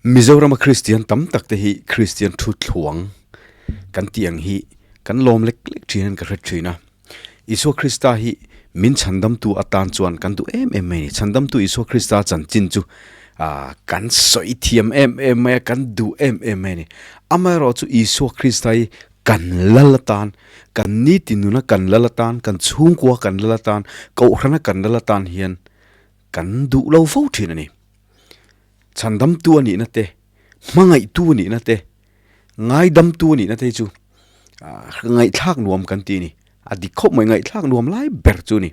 Mizorama Kristian tam tak te hi Kristian thu thluang kan tih ang hi kan lawm lek lek thin in ka hre thin a. Isua Krista hi min chhandamtu atan chuan kan duh em em mai a ni. Chhandamtu Isua Krista chanchin chu ah kan sawi thiam em em mai a, kan duh em em mai a ni. Amaherawhchu Isua Krista hi kan lal atan, kan nitin nuna kan lal atan, kan chhungkua kan lal atan, kohhrana kan lal atan hian kan duh lo fo thin a ni. Chhandamtu a nihna te, hmangaihtu a nihna te, ngaidamtu a nihna te chu ngaihthlak nuam kan ti a ni. A dik khawp mai, ngaihthlak nuam lai ber chu a ni.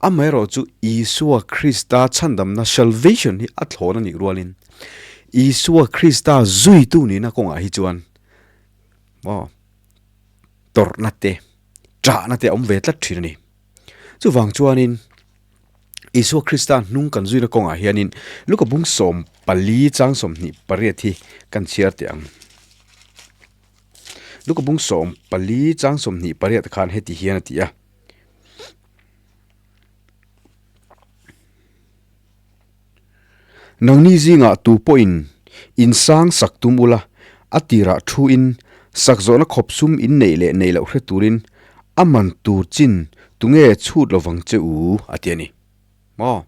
Amaherawhchu Isua Krista chhandamna, salvation, hi a thlawn a nih rualin Isua Krista zuitu nihna kawngah hi chuan maw tawrhna te, ṭahna te a awm ve tlat ṭhin a ni. Chuvang chuanin Isua Krista hnung kan zuina kawngah hianin Luka bung 14 chang 28 hi kan chhiar teh ang. Luka bung 14 chang 28 khan heti hian a ti a. Nangni zingah tu pawhin in sang sak tum ula, a tirah thuin sak zawhna khawp sum in neih leh neih loh hre turin a man tur chin tunge chhut lovang che u a ti a ni. Maw?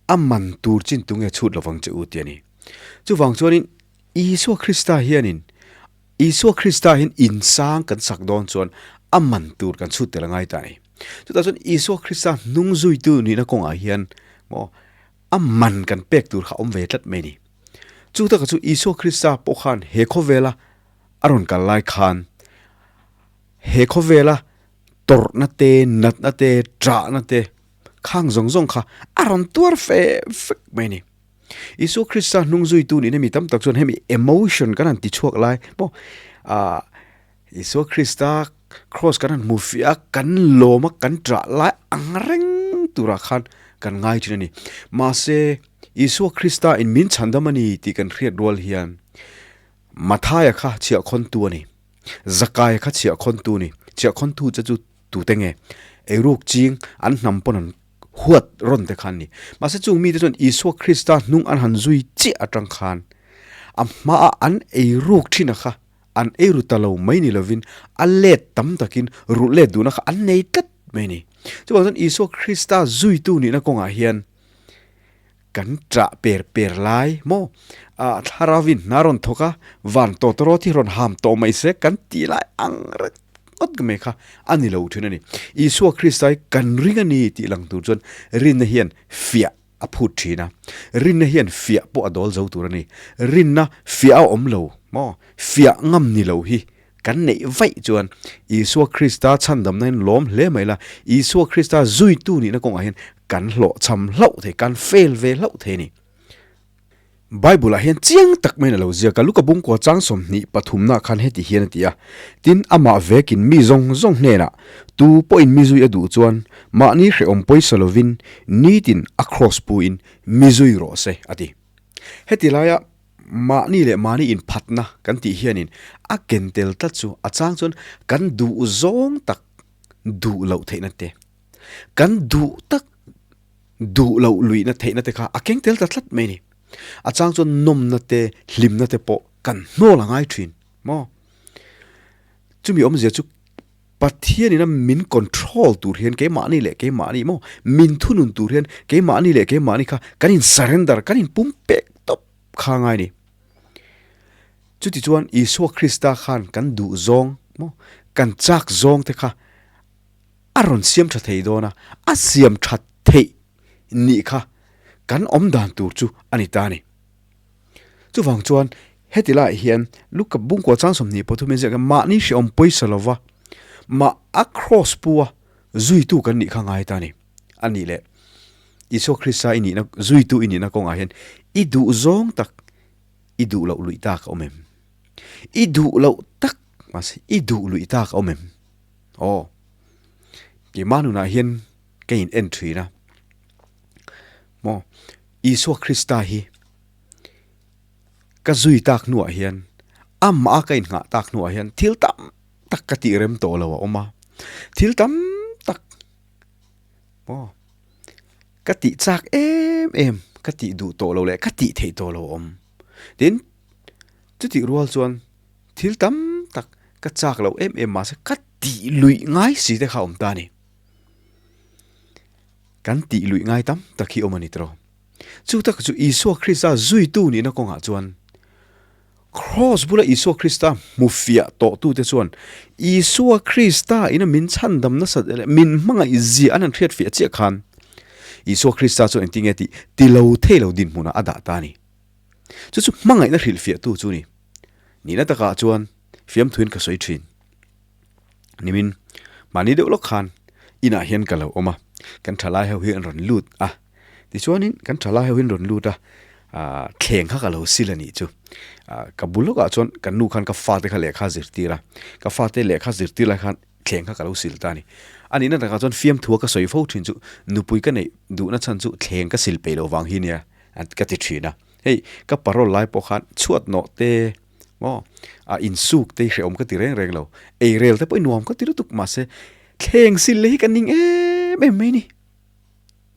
A man tur chin tunge chhut lovang che u ti a ni. Chuvang chuanin Isua Krista hianin Isua Krista hian in sang kan sak dawn chuan a man tur kan chhut tel a ngai ta a ni. Chutah chuan Isua Krista hnung zuitu nihna kawngah hian maw a man kan pek tur kha a awm ve tlat mai a ni. Chu taka chu Isua Krista pawh khan he khawvela a rawn kal lai khan he khawvela tawrhna te, natna te, ṭahna te khang zawng zawng kha a rawn tuar fe fek mai a ni. Isua Krista hnung zuitu nihna mi tam tak chuan hemi emotion kan han ti chhuak lai maw ah Isua Krista cross kan han hmu fiah a, kan lawm a, kan ṭah lai ang reng turah khan kan ngai ṭhin a ni. Mahse, Isua Krista in min chhandam a ni tih kan hriat rual hian Mathaia kha chhiahkhawntu a ni, Zakaia kha chhiahkhawntu a ni. Chhiahkhawntu che chu tute nge? Eiruk ching an hnam pawn an huat rawn te kha an ni. Mahse chung mite chuan Isua Krista hnung an han zui chiah atang khan a hmaa an eiruk thin a kha an eiru ta lo mai ni lovin a let tam takin ruh let duhna kha an nei tlat mai a ni. Chuvang chuan Isua Krista zuitu nihna kawngah hian kan ṭah per per lai maw ah thlarauin hna rawn thawk a, van tawtawrawt hi rawn ham tawh mai se kan tih lai ang reng ngawt mai kha a ni lo ṭhin a ni. Isua Krista hi kan ring a ni tih lang tur chuan rinna hian fiah a phut ṭhin a, rinna hian fiah pawh a dawl zo tur a ni. Rinna fiah a awm lo maw fiah ngam ni lo hi kan neih vaih chuan Isua Krista chhandamna hian lawm hle mai la, Isua Krista zuitu nihna kawngah hian kan hlawhchham hlauh thei, kan fail ve hlauh thei a ni. Bible-ah hian chiang tak maiin a lo ziak a, Luka bungkua chang 23 na khan heti hian a ti a, Tin, amah vekin mi zawng zawng hnenah, Tu pawhin mi zui a duh chuan mahni hrehawm pawisa lovin nitin a cross puin mi zui rawh se, a ti. Heti laia Mahni leh mahni inphatna kan tih hianin a ken tel tlat chu a chang chuan kan duh zawng tak duh loh theihna te, kan duh tak duh loh luihna theihna te kha a keng tel ta tlat mai a ni. A chang chuan nawmna te, hlimna te pawh kan hnawl a ngai thin maw? Chumi awmzia chu Pathianin a min control tur hian keimahni leh keimahni maw min thunun tur hian keimahni leh keimahni kha kan in surrender kan in pum pek tawp kha ngai ni. Chuti chuan Isua Krista khan kan duh zawng maw kan chak zawng te kha a rawn siam tha thei dawn a, a siam tha theih nih kha kan awm dan tur chu a ni ta a ni. Chuvang chuan heti laiah hian Luka bungkua chang 23 in ziak hian mahni hrehawm pawisa lova mah a cross pu a zuitu kan nih kha ngai ta a ni. A nih leh Isua Krista i nihna zuitu i nihna kawngah hian i duh zawng tak i duh loh luih tak a awm em? I duh loh tak mahse i duh luih tak a awm em? Aw keimah nunah hian ka in en thin a maw Isua Krista hi ka zui tak hnuah hian amah a ka inngah tak hnuah hian thil tam tak ka tih rem tawh lo a awm a, thil tam tak. Maw? Ka tih chak em em, ka tih duh tawh lo leh ka tih theih tawh lo awm. Tin, chutih rual chuan thil tam tak ka chak loh em em mahse ka tih luih ngai si te kha awm ta a ni. Kan tih luih ngai tam tak hi awm a ni tawh. Chu tak chu Isua Krista zuitu nihna kawngah chuan Kraws bula Isua Krista hmu fiah tawhtute chuan Isua Krista ina min chhandam nasat leh min hmangaih zia an han hriat fiah chiah khan Isua Krista chuan engtin nge tih ti lo thei lo dinhmunah a dah ta a ni. Chu chu hmangaihna hrilh fiahtu chu ni. Nihna takah chuan fiamthuin ka sawi thin. Nimin mahni deuh lawk khan inah hian ka lo awm a, kan thalai ho hi an rawn lut a. Tichuanin kan thalai ho hi an rawn lut a, ah thleng kha ka lo sil a nih chu. Ah ka bul lawkah chuan kan nu khan ka fate kha lehkha a zirtir a, ka fate lehkha zirtir lai khan thleng kha ka lo sil ta a ni. A nihna takah chuan fiamthua ka sawi fo thin chu nupui ka neih duhna chhan chu thleng ka sil peih loh vang hi nia ka ti thin a. Hei ka parole lai pawh khan chhuat nawh te maw a insuk te hi hrehawm ka ti reng reng lo, eirel te pawh hi nuam ka ti lutuk mahse thleng sil leh hi ka ning em em mai ni.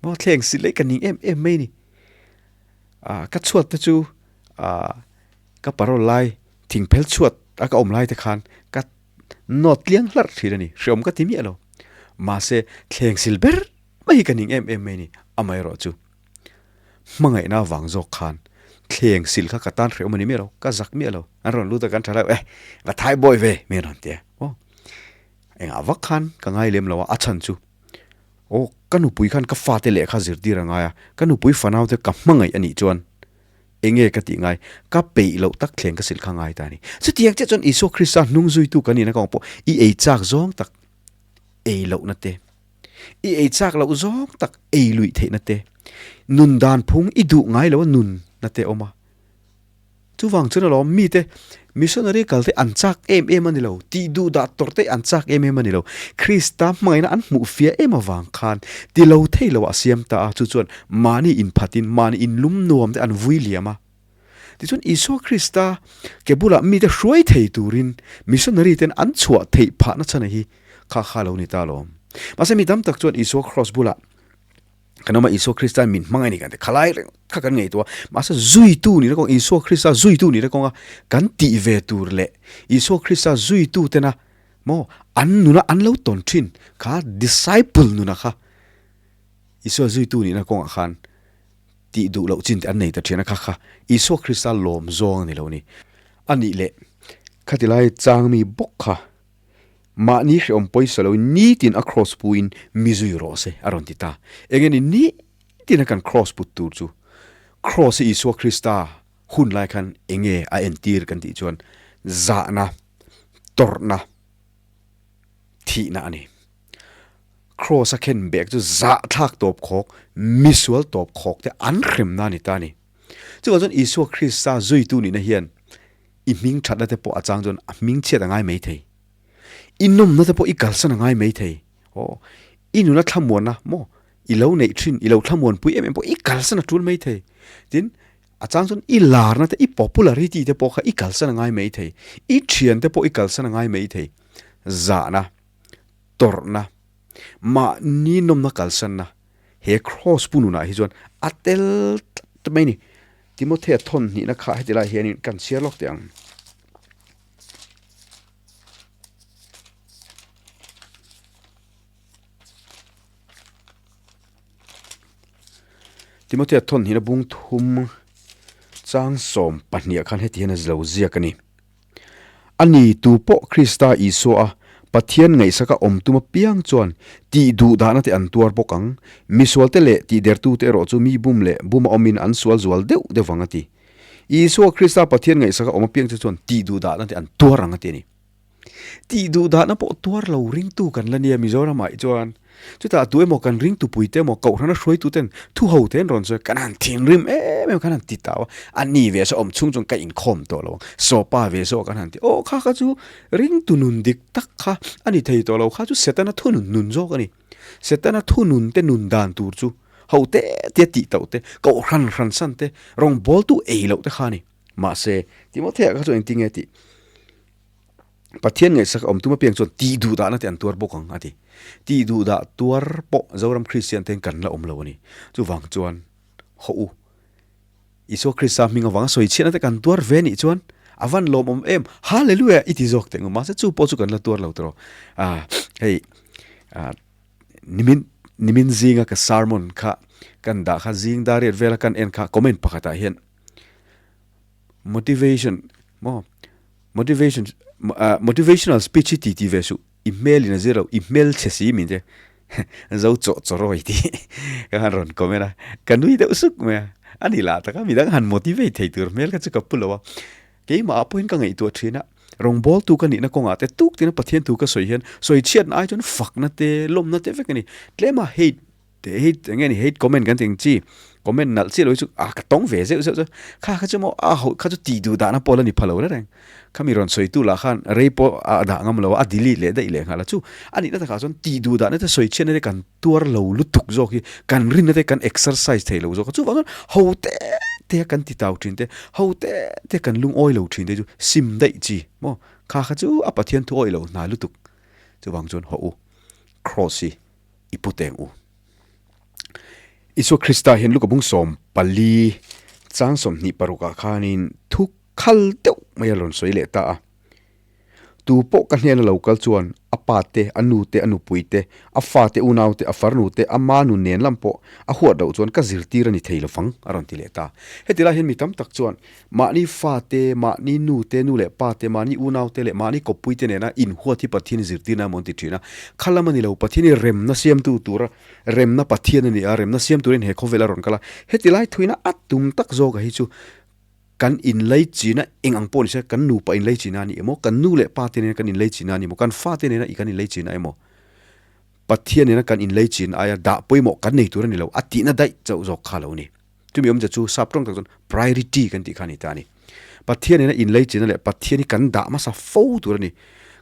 Maw thleng sil leh hi ka ning em em mai ni. Ah ka chhuat te chu ah ka parole lai thingphel chhuat a ka awm lai te khan ka nawt tliang hlarh thin a ni, hrehawm ka ti miah lo. Mahse thleng sil ber mai hi ka ning em em mai ni, amaherawh chu. Hmangaihna avang zawk khan thleng sil kha ka tan hreh awm a ni miah lo, ka zak miah lo. An rawn lut a kan tha lo, eh va thai bawi ve min rawn ti a. Aw engah vak khan ka ngai lem lo a, a chhan chu aw ka nupui khan ka fate lehkha zirtir a ngai a, ka nupui fanau te ka hmangaih a nih chuan enge ka tih ngai, ka peih loh tak thleng ka sil kha ngai ta a ni. Chutiang chiah chuan Isua Krista hnung zuitu kan nihna kawng pawh i ei chak zawng tak ei lohna te, I ei chak loh zawng tak ei luih theihna te, nun dan phung i duh ngai lo a nun na te awm a. Chuvang chuan alawm mite missionary kal te an chak em em a ni lo, tih duh dah tawrh te an chak em em a ni lo. Krista hmangaihna an hmuh fiah em avang khan ti lo thei lo ah siam ta a, chu chuan mahni inphatin mahni inlum nuam te an vui liam a. Tichuan Isua Krista ke bulah mite hruai thei turin missionary ten an chhuah theih phahna chhan hi kha kha lo ni ta alawm. Mahse mi tam tak chuan Isua Kraws bulah kan awm a, Isua Krista in min hmang a ni kan ti khalai reng kha kan ngaihtuah a. Mahse zuitu nihna kawng Isua Krista zuitu nihna kawnga kan tih ve tur leh Isua Krista zuitu tena maw an nuna an lo tawn thin kha disciple nuna kha Isua zuitu nihna kawngah khan tih duh loh chin te an nei ta thin a, kha kha Isua Krista lawm zawng a ni lo ni. A nih leh khati lai chang mi bawk kha mahni hrehawm pawisa loin nitin a kraws puin mi zui rawh se a rawn ti ta. Eng nge ni nitin a kan kraws put tur chu? Kraws hi Isua Krista hun lai khan eng nge a entir kan tih chuan zahna, tawrhna, thihna a ni. Kraws a khen bek chu zahthlak tawp khawk, misual tawp khawk te an hremna a ni ta a ni. Chuvang chuan Isua Krista zuitu nihna hian i hming thatna te pawh a chang chuan a hming chhiat a ngai mai thei. I nawmna te pawh i kalsan a ngai mai thei. Aw, i nuna thlamuanna maw i lo neih thin, i lo thlamuanpui em em pawh i kalsan a tul mai thei. Tin, a chang chuan i larna te, i popularity te pawh kha i kalsan a ngai mai thei. I thian te pawh i kalsan a ngai mai thei. Zahna. tawrhna, mahni nawmna kalsanna he kraws pu nunah hi chuan a tel tlat mai a ni. Timothea thawn hnihna kha heti lai hianin kan chhiar lawk teh ang. Timothea thawn hnihna bung thum chang 12 khan heti hian a lo ziak a ni. A ni, tu pawh Krista Isua a Pathian ngaihsaka awm tum apiang chuan tih duh dahna te an tuar bawk ang. Misualte leh tihdertute erawh chu mi bum leh buma awmin an sual zual deuh deuh vang a ti. Isua Krista Pathian ngaihsaka awm apiang che chuan tih duh dahna te an tuar ang a ti a ni. Tih duh dahna pawh tuar lo ringtu kan la nia Mizoramah hi chuan. Chutah tu emaw kan ring tupuite emaw kohhrana hruaituten thu ho te an rawn sawi a, kan han thinrim em em kan han ti tau a, a ni ve saw awm chhung chuan ka inkhawm tawh lo ang, sawpa ve zawk an han ti, aw kha kha chu ringtu nun dik tak kha a ni thei tawh lo, kha chu Setana thunun nun zawk a ni, Setana thunun te nun dan tur chu ho te te tih tauh te, kohhran hran san te, rawngbawltu ei loh te kha a ni, mahse Timothea kha chu engtin nge tih? Pathian ngaihsak a awm tum apiang chuan tih duh dahna te an tuar bawk ang a ti. Tih duh dah tuar pawh Zoram Kristian te kan la awm lo a ni. Chuvang chuan haw u. Isua Krista hming avanga sawi chhiatna te kan tuar ve nih chuan a van lawmawm em. Hallelujah i ti zawk teh ang u. Mahse chu pawh chu kan la tuar lo tawh. Ah hei ah nimin nimin zinga ka sermon kha kan dah kha zing dariat vela kan en kha comment pakhatah hian motivation maw Motivation motivational speech hi ti ti ve suh, i hmel in a zir lo, i hmel chhe si min te zo chawh chaw rawi tih ka han rawn comment a, ka nui deuh suk mai a, a ni lah taka midang han motivate thei tur hmel kha chu ka pu lo a, keimah ah pawhin ka ngaihtuah thin a, rawngbawltu ka nihna kawngah te tuk tina Pathian thu ka sawi hian sawi chhiatna ai chuan fakna te lawmna te vek a ni, tlema hate Teh hi eng nge ni hate comment kan tih ang chi comment nalh chiah lo hi chu a ka tawng ve zeuh zeuh chu kha kha chu maw a ho kha chu tih duh dahna pawh la ni pha lo reng reng khami rawn sawi tu lah khan rei pawh a dah ngam lo a a delete leh daih leh nghal a chu a nihna takah chuan tih duh dahna te sawi chhiatna te kan tuar lo lutuk zawk hi kan rinna te kan exercise thei lo zawk a chuvang chuan ho te te a kan ti tau thin te ho te te kan lungawi lo thin te chu sim daih chi maw kha kha chu a Pathian thu awih lo hna lutuk chuvang chuan haw u cross hi. I pu teng u. Isua Krista hian Luka bung 14 chang 26 ah khanin thu khal deuh mai a rawn sawi leh ta a. Tu pawh ka hnena lo kal chuan a pa te, a nu te, a nupui te, a fa te, unau te, a farnu te, a ma nun nen lam pawh a huat loh chuan ka zirtir a ni thei lovang a rawn ti leh ta. Heti lai hian mi tam tak chuan Mahni fate, mahni nute, nu leh pate, mahni unaute leh mahni kawppuite nena inhuat hi Pathian zirtirna emaw an ti thin a. Kha lam a ni lo, Pathian hi remna siamtu tura remna Pathian a ni a, remna siam turin he khawvel a rawn kal a. Heti lai thuina a tum tak zawkah hi chu kan inlaichina eng ang pawh ni se, kan nupa inlaichina a ni emaw, kan nu leh pate nena kan inlaichina a ni emaw, kan fate nena i kan inlaichina emaw, Pathian nena kan inlaichin aia dah pawimawh kan nei tur a ni lo, a tihna daih chauh zawk kha lo ni. Chumi awmzia chu sap tawng tak chuan priority kan tih kha a ni ta a ni. Pathian ina inleichina leh Pathian hi kan dah hmasa fo tur a ni.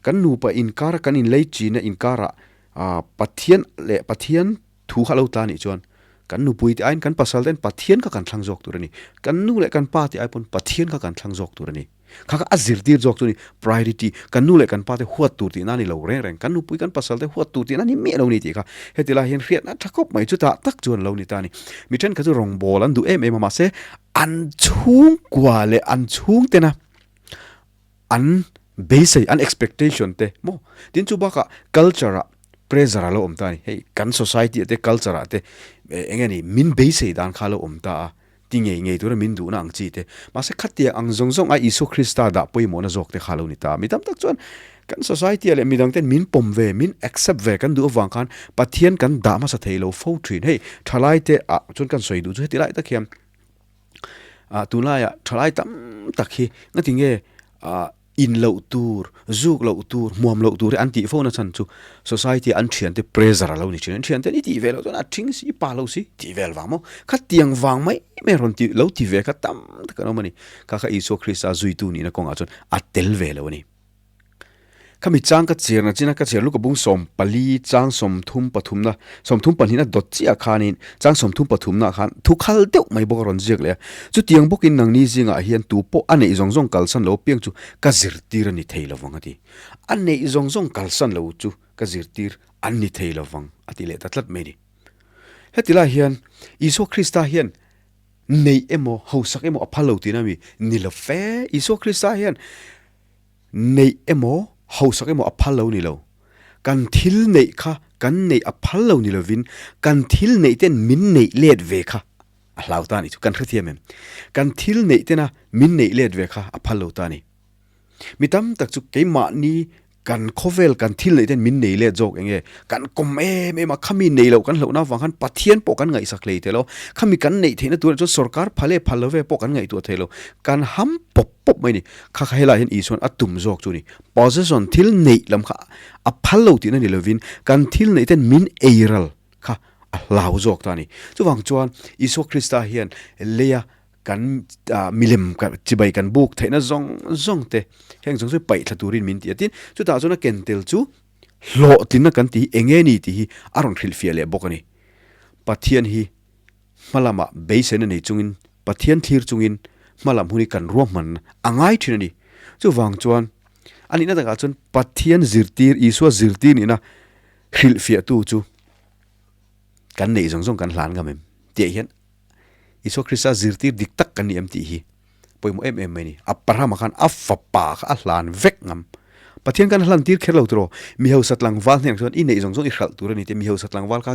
Kan nupa inkara kan inleichina inkarah Pathian leh Pathian thu kha a lo tla a nih chuan kan nupui te aiin kan pasal ten Pathian kha kan thlang zawk tur a ni. Kan nu leh kan pa te ai pawn Pathian kha kan thlang zawk tur a ni. Kha kha a zirtir zawk chu a ni, priority, kan nu leh kan pa te huat tur tihna a ni lo reng reng, kan nupui kan pasal te huat tur tihna a ni miah lo ni tih kha heti lai hian hriatna tha khawp mai chutah tak chuan a lo ni ta a ni. Mi thenkhat chu rawngbawl an duh em em a mahse an chhungkua leh an chhungtena an beisei an expectation te maw tin chu bakah culture ah pressure a lo awm ta a ni, hei kan society ah te culture ah te eng nge ni min beisei dan kha a lo awm ta a. Ti ngei ngei tura min duhna ang chi te. Mahse khatiang ang zawng zawng a Isua Krista dah pawimawhna zawk te kha lo ni ta. Mi tam tak chuan kan society ah leh midang ten min pawm ve, min accept ve kan duh avang khan Pathian kan dah hmasa thei lo fo thin. Hei thalai te ah chuan kan sawi duh chu heti lai tak hian ah tunlaiah thalai tam tak hi ngati nge ah In loh tur, zuk loh tur, hmuam loh tur hi an tih fo na chhan chu society an thiante pressure a lo ni thin. An thiante i tih ve loh chuan a thing si, i pa lo si tih vel vang maw? Khatiang vang mai mai rawn ti lo ti ve kha tam tak an awm a ni. Kha kha Isua Krista zuitu nihna kawngah chuan a tel ve lo a ni. Khami chang ka chhiarna china ka chhiar luka bung 14 chang 33 na 32 na dawt chiah khanin Chang 33 nah khan thu khal deuh mai bawk a rawn ziak leh a, chutiang bawkin nangni zingah hian tu pawh a neih zawng zawng kalsan lo apiang chu ka zirtir a ni thei lovang a ti. A neih zawng zawng kalsan lo chu ka zirtir an ni thei lovang a ti leh ta tlat mai a ni. Heti lai hian Isua Krista hian neih emaw hausak emaw a phal lo tihna mi ni lo fe. Isua Krista hian Neih emaw, hausak emaw a phal lo ni lo. Kan thil neih kha kan neih a phal lo ni lovin kan thil neih ten min neih let ve kha a hlau ta a nih chu. Kan hrethiam em? Kan thil neih tena min neih let ve kha a phal lo ta a ni. Mi tam tak chu keimahni kan khawvel kan thil neih ten min nei let zawk eng nge? Kan kawm em em a, khami nei loh kan hlauhna avang khan Pathian pawh kan ngaihsak hlei thei lo. Khami kan neih theihna turah chuan sorkar phal e phal lo ve pawh kan ngaihtuah thei lo. Kan ham pawp pawp mai a ni. Kha kha helaiah hian Isua'n a tum zawk chu a ni. Possession, thil neih lam kha a phal lo tihna ni lovin kan thil neih ten min eiral kha a hlau zawk ta a ni. Chuvang chuan Isua Krista hian leia kan milem chibai kan buk theihna zawng zawng te heng zawng chu paih thla turin min ti a. Tin, chutah chuan a ken tel chu hlawhtlinna kan tih hi eng nge ni tih hi a rawn hrilhfiah leh bawk a ni. Pathian hi hmalamah beiseina nei chungin, Pathian thlir chungin hmalam hun hi kan ruahman a ngai thin a ni. Chuvang chuan. A nihna takah chuan Pathian zirtir, Isua zirtir nihna hrilhfiahtu chu kan neih zawng zawng kan hlan ngam em? Tih ah hian Isua Krista zirtir dik tak kan ni em tih hi pawimawh em em mai a ni. Abrahama khan a fapa kha a hlan vek ngam. Pathian khan a hlan tir kher lo tiraw? Mi hausa tlangval hnenah chuan i neih zawng zawng i hralh tur a ni tih mi hausa tlangval kha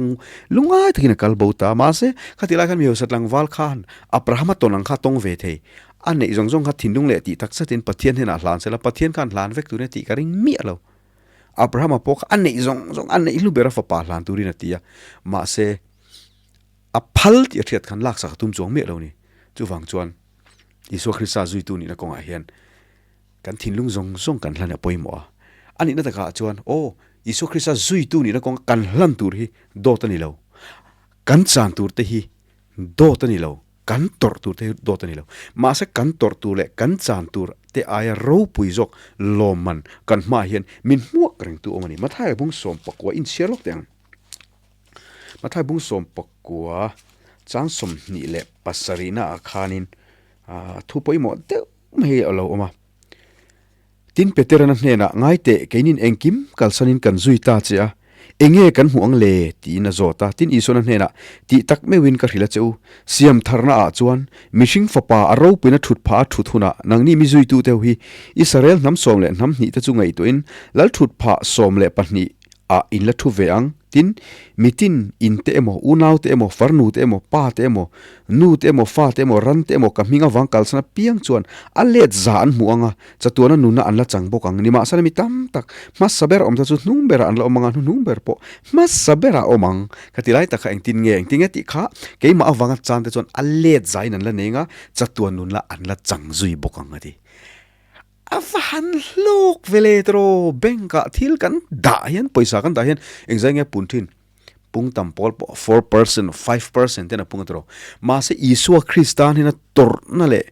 lungai takin a kal bo ta. Mahse, khatih lai khan mi hausa tlangval khan Abrahama tawn ang kha a tawng ve thei. A neih zawng zawng kha thinlung leh tih tak zetin Pathian hnenah hlan sela Pathian khan hlan vek turin a tih ka ring miah lo. Abrahama pawh kha a neih zawng zawng a neih hlu ber a fapa hlan turin a ti a. Mahse, a phal tih a hriat khan laksak a tum chuang miah lo ni. Chuvang chuan Isua Krista zuitu nihna kawngah hian kan thinlung zawng zawng kan hlan a pawimawh a. A nihna takah chuan, aw, Isua Krista zuitu nihna kawnga kan hlan tur hi dawt a ni lo. Kan chan tur te hi dawt a ni lo. Kan tawrh tur te hi dawt a ni lo. Mahse kan tawrh tur leh kan chan tur te aia ropui zawk lawmman kan hmaah hian min hmuak rengtu awm a ni. Mathaia bung 14 inchhiar lawk teh ang. Mathaia bung 19 chang 27 naah khanin thu pawimawh deuh mai hi a lo awm a. Tin Peterana hnenah, Ngai teh, keinin engkim kalsanin kan zui ta che a, enge kan hmuh ang le? tiin a zawt a. Tin Isuana hnenah, Tih tak meuhin ka hrilh a che u, siam tharna ah chuan mihring fapa a ropuina thut phah a thut hunah nangni mi zuitute ho hi Israel hnam 12 te chu ngaihtuahin lal thut phah 12 ah in la thu ve ang. Tin, mitin in te emaw, unau te emaw, farnu te emaw, pa te emaw, nu te emaw, fa te emaw, ran te emaw ka hming avang kalsan apiang chuan a let za an hmu ang a, chatuana nuna an la chang bawk ang. Nimahsela mi tam tak, hmasa ber awm ta chu hnung berah an la awm ang a, hnuhnung ber pawh hmasa berah a awm ang. Khati lai tak kha engtin nge, engtin nge tih kha keimah avanga chan te chuan a let zain an la nei ang a, chatuan nun la an la chang zui bawk ang a ti. A va han hlawk ve le tiraw, bank ah thil kan dah hian pawisa kan dah hian engzai nge pun thin pung tam pawl pawh 4% 5% ten a pung a tiraw mahse Isua Krista an hian a tawrhna leh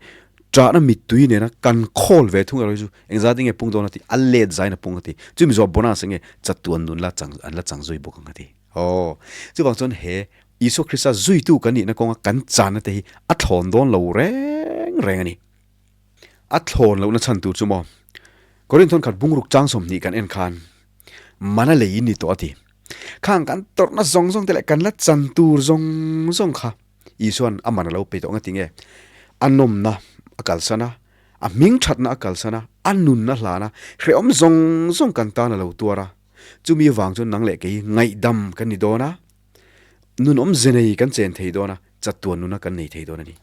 ṭahna mittui nena kan khawl ve thung erawh hi chu engzat nge pung dawn a ti a let zain a pung a ti chumi zawh bonus enge chatuan nun la chang an la chang zui bawk ang a ti aw chuvang chuan he Isua Krista zuitu kan nihna kawnga kan channa te hi a thlawn dawn lo reng reng a ni. A thlawn lohna chhan tur chu maw? Korinthon khat bungruk chang 20 kan en khan mana lei in ni tawh a ti. Khang kan tawrhna zawng zawng te leh kan la chan tur zawng zawng kha Isua'n a man a lo pe tawh nga ti nge? A nawmna a kalsan a, a hming thatna a kalsan a, a nunna hlan a, hrehawm zawng zawng kan tan a lo tuar a. Chumi avang chuan nang leh kei ngaihdam kan ni dawn a, Nun awmze nei kan chen thei dawn a, chatuan nuna kan nei thei dawn a ni.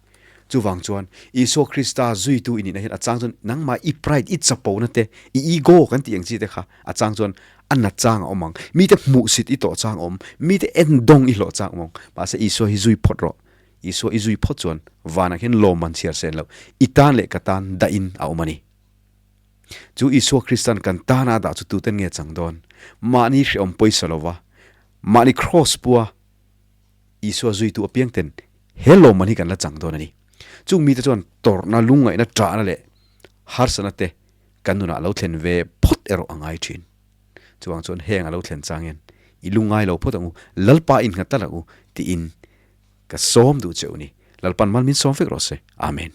Chuvang chuan, Isua Krista zuitu i nihna hian a chang chuan nangmah i pride, i chapona te, i ego kan tih ang chi te kha a chang chuan a na chang a awm ang. Mite hmuhsit i tawh chang a awm, mite endawng i hlawh chang a awm ang. Mahse Isua hi zui phawt rawh. Isua i zui phawt chuan vanah hian lawmman chhiar sen loh i tan leh ka tan dahin a awm a ni. Chu Isua Kristan kan tana a dah chu tuten nge chang dawn? Mahni hrehawm pawisa lova Mahni Kraws pua Isua zuitu apiang ten he lawmman hi kan la chang dawn a ni. Chung mite chuan tawrhna, lungngaihna, ṭahna leh harsatna te kan nunah lo thlen ve phawt erawh a ngai ṭhin. Chuvang chuan heng a lo thlen chang hian i lungngai lo phawt ang u, Lalpa innghat tal ang u tiin ka sawm duh che u ni. Lalpan mal min sawm vek rawh se. Amen.